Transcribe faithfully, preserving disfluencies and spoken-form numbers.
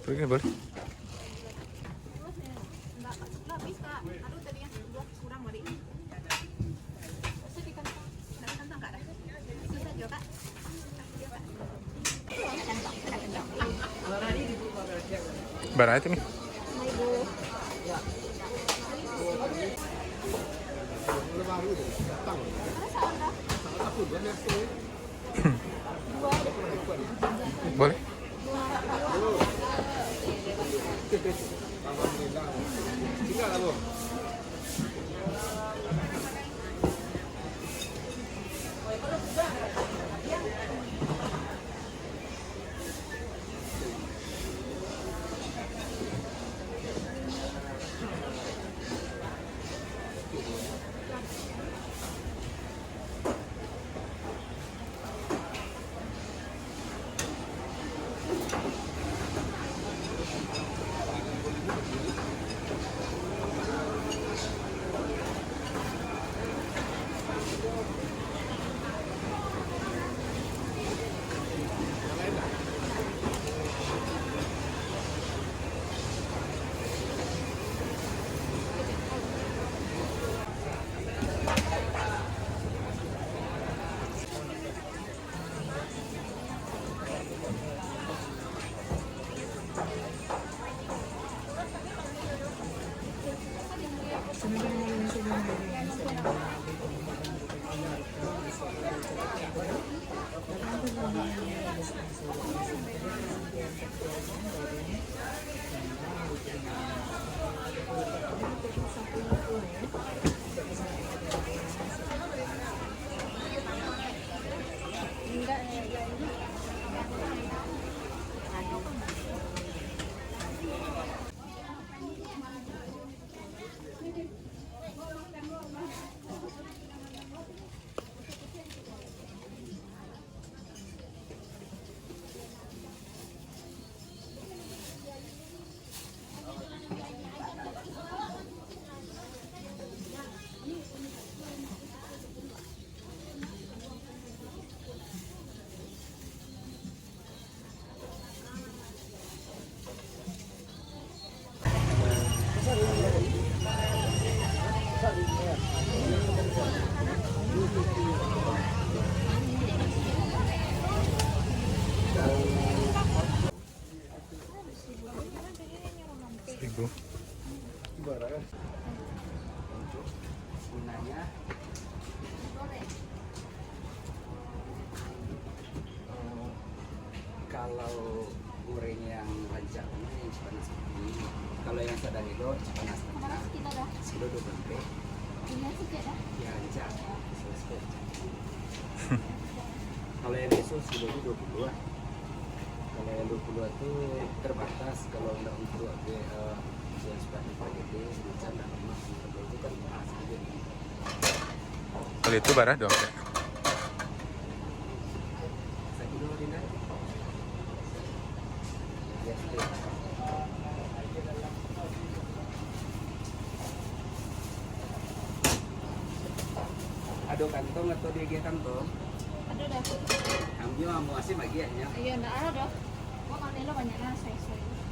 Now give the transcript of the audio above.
Boleh, boleh. Bara itu nih. Boleh. Seribu. Gunanya, eh, kalau goreng yang rancak, yang cipanas ini. Kalau yang sadang elok, cipanas tengah. Berapa sekilo dah? Sekilo dua puluh lima. Ini sikit dah. Ya, rancak. Sikit. Kalau yang biasa, sekilo tu dua puluh lah. Kalau yang dua puluh tu terbatas, kalau ndak untuk, eh, yang sudah dipagede, semacam ndak lemak, itu kan mahal sajo. Kalau itu bara dua. Sakilo, Dinda? Ya, sudah. Ado kantong atau diagiah kantong? Ado dah. Ambil, amuah asin bagi, ya. Iyo, ndak ado doh. Gua ngambil lo banyak lah, sayur-sayur.